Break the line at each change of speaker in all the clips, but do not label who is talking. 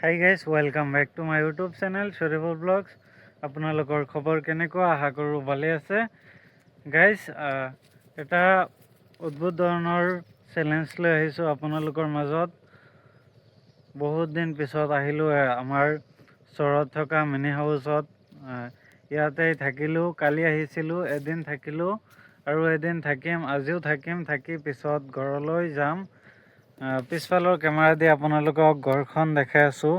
Hi guys, welcome back to my YouTube channel Shariful blogs. আপোনালোকৰ খবৰ কেনেকুৱা? আশা কৰোঁ ভালে আছে। গাইজ, এটা অদ্ভুত ধৰণৰ চেলেঞ্জ লৈ আহিছোঁ আপোনালোকৰ মাজত। বহুত দিন পিছত আহিলোঁ আমাৰ চহৰত থকা মিনি হাউচত। ইয়াতে থাকিলোঁ, কালি আহিছিলোঁ, এদিন থাকিলোঁ আৰু এদিন থাকিম, আজিও থাকিম, থাকি পিছত ঘৰলৈ যাম। পিছফালৰ কেমেৰা দি আপোনালোকক ঘৰখন দেখাই আছোঁ।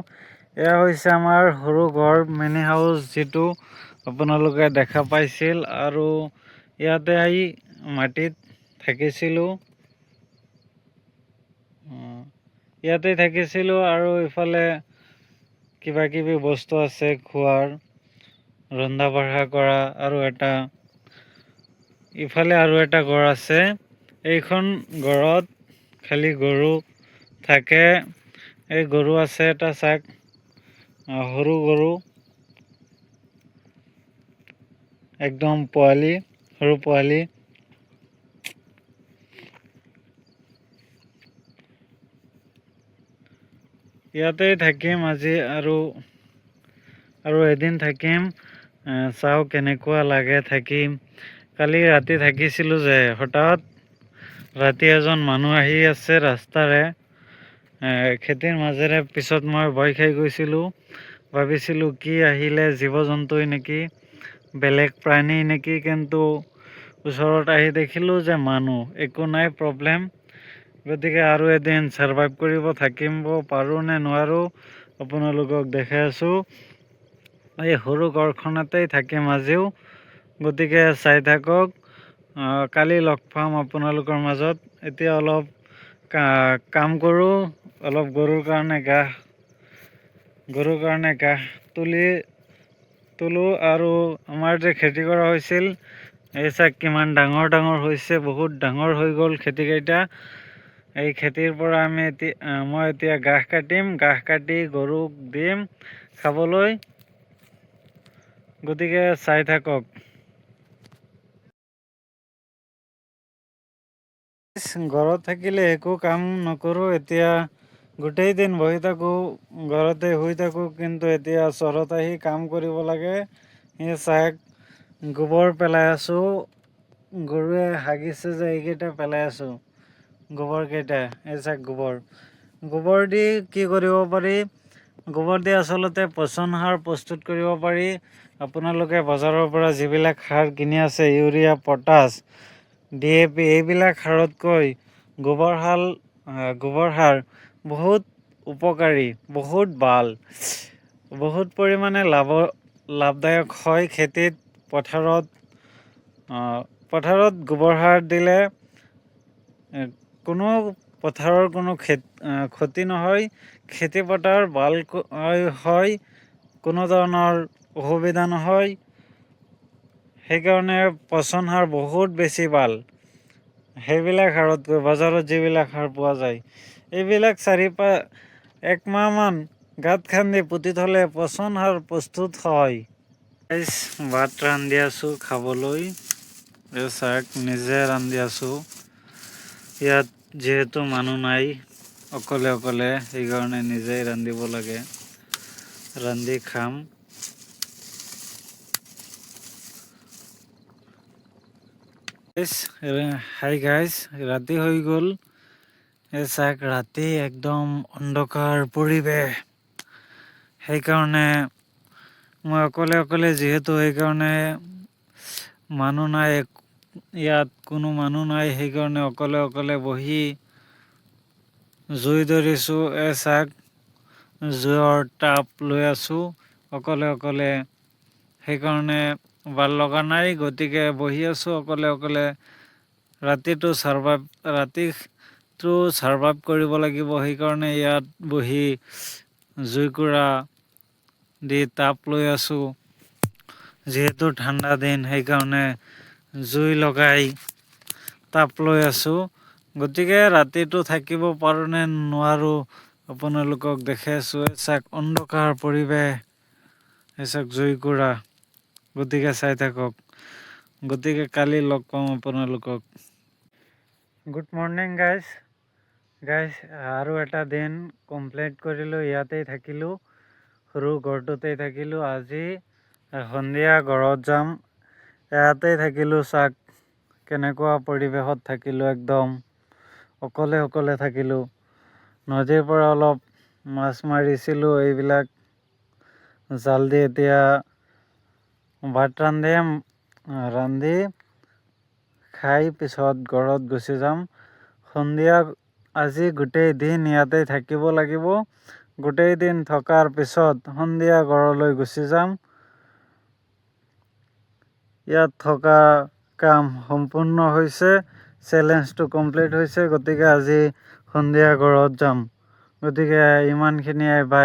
এয়া হৈছে আমাৰ সৰু ঘৰ, মিনি হাউচ, যিটো আপোনালোকে দেখা পাইছিল আৰু ইয়াতে আহি মাটিত থাকিছিলোঁ, ইয়াতে থাকিছিলোঁ। আৰু ইফালে কিবা কিবি বস্তু আছে খোৱাৰ, ৰন্ধা বঢ়া কৰা। আৰু এটা ইফালে আৰু এটা ঘৰ আছে। এইখন ঘৰত খালি গৰু থাকে। এই গৰু আছে এটা, চাক, সৰু গৰু, একদম পোৱালি, সৰু পোৱালি। ইয়াতে থাকিম আজি আৰু এদিন থাকিম। চাওঁ কেনেকুৱা লাগে থাকি। কালি ৰাতি থাকিছিলোঁ যে হঠাৎ ৰাতি এজন মানুহ আহি আছে ৰাস্তাৰে, খেতিৰ মাজেৰে। পিছত মই ভয় খাই গৈছিলোঁ, ভাবিছিলোঁ কি আহিলে, জীৱ জন্তুই নেকি, বেলেগ প্ৰাণী নেকি। কিন্তু ওচৰত আহি দেখিলোঁ যে মানুহ, একো নাই প্ৰব্লেম। গতিকে আৰু এদিন ছাৰ্ভাইভ কৰিব থাকিব পাৰোঁ নে নোৱাৰোঁ আপোনালোকক দেখাই আছোঁ। এই সৰু ঘৰখনতেই থাকিম আজিও, গতিকে চাই থাকক। কালি লগ পাম আপোনালোকৰ মাজত। এতিয়া অলপ কাম কৰোঁ, অলপ গৰুৰ কাৰণে ঘাঁহ তোলোঁ। আৰু আমাৰ যে খেতি কৰা হৈছিল, এই চাওক কিমান ডাঙৰ ডাঙৰ হৈছে, বহুত ডাঙৰ হৈ গ'ল খেতিকেইটা। এই খেতিৰ পৰা আমি এতিয়া, মই এতিয়া ঘাঁহ কাটিম, ঘাঁহ কাটি গৰুক দিম খাবলৈ। গতিকে চাই থাকক। ঘৰত থাকিলে একো কাম নকৰোঁ, এতিয়া গোটেই দিন বহি থাকোঁ, ঘৰতে শুই থাকোঁ। কিন্তু এতিয়া চহৰত আহি কাম কৰিব লাগে। এই চাওক, গোবৰ পেলাই আছোঁ, গৰুৱে হাগিছে যে এইকেইটা পেলাই আছোঁ গোবৰকেইটা। এই চাওক গোবৰ। গোবৰ দি কি কৰিব পাৰি? গোবৰ দি আচলতে পচন সাৰ প্ৰস্তুত কৰিব পাৰি। আপোনালোকে বজাৰৰ পৰা যিবিলাক সাৰ কিনি আছে, ইউৰিয়া, পটাছ, DAP, এইবিলাক সাৰতকৈ গোবৰ সাৰ বহুত উপকাৰী, বহুত ভাল, বহুত পৰিমাণে লাভদায়ক হয় খেতিত। পথাৰত গোবৰ সাৰ দিলে কোনো পথাৰৰ কোনো ক্ষতি নহয়, খেতি পথাৰ ভাল হয়, কোনো ধৰণৰ অসুবিধা নহয়। সেইকাৰণে পচন সাৰ বহুত বেছি ভাল সেইবিলাক সাৰতকৈ। বজাৰত যিবিলাক সাৰ পোৱা যায়, এইবিলাক এক মাহমান গাঁত খান্দি পুতি থ'লে পচন সাৰ প্ৰস্তুত হয়। ভাত ৰান্ধি আছোঁ খাবলৈ। এই চাওক, নিজে ৰান্ধি আছোঁ। ইয়াত যিহেতু মানুহ নাই, অকলে অকলে, সেইকাৰণে নিজেই ৰান্ধিব লাগে। ৰান্ধি খাম। হাই গাইজ, ৰাতি হৈ গ'ল। এই চাওক, ৰাতি একদম অন্ধকাৰ পৰিৱেশ। সেইকাৰণে মই অকলে অকলে যিহেতু, সেইকাৰণে মানুহ নাই ইয়াত, কোনো মানুহ নাই, সেইকাৰণে অকলে অকলে বহি জুই ধৰিছোঁ। এই চাওক, জুইৰ তাপ লৈ আছোঁ অকলে অকলে, সেইকাৰণে ভাল লগা নাই। গতিকে বহি আছোঁ অকলে অকলে। ৰাতিটো ছাৰ্ভাইভ কৰিব লাগিব, সেইকাৰণে ইয়াত বহি জুইকুৰা দি তাপ লৈ আছোঁ। যিহেতু ঠাণ্ডা দিন, সেইকাৰণে জুই লগাই তাপ লৈ আছোঁ। গতিকে ৰাতিটো থাকিব পাৰোঁ নে নোৱাৰোঁ আপোনালোকক দেখাই আছোঁ। এই চাওক অন্ধকাৰ পৰিৱেশ, এই চাওক জুইকুৰা। গতিকে চাই থাকক। গতিকে কালি লগ পাম আপোনালোকক। Good morning guys. গাইজ, আৰু এটা দিন কমপ্লিট কৰিলোঁ। ইয়াতেই থাকিলোঁ, সৰু ঘৰটোতেই থাকিলোঁ। আজি সন্ধিয়া ঘৰত যাম। ইয়াতেই থাকিলোঁ, চাওক কেনেকুৱা পৰিৱেশত থাকিলোঁ। একদম অকলে অকলে থাকিলোঁ। নদীৰ পৰা অলপ মাছ মাৰিছিলোঁ এইবিলাক জাল দি। এতিয়া ভাত ৰান্ধিম, ৰান্ধি খাই পিছত ঘৰত গুচি যাম সন্ধিয়া। আজি গোটেই দিন ইয়াতেই থাকিব লাগিব। গোটেই দিন থকাৰ পিছত সন্ধিয়া ঘৰলৈ গুচি যাম। ইয়াত থকা কাম সম্পূৰ্ণ হৈছে, চেলেঞ্জটো কমপ্লিট হৈছে, গতিকে আজি সন্ধিয়া ঘৰত যাম। গতিকে ইমানখিনিয়ে, বাই।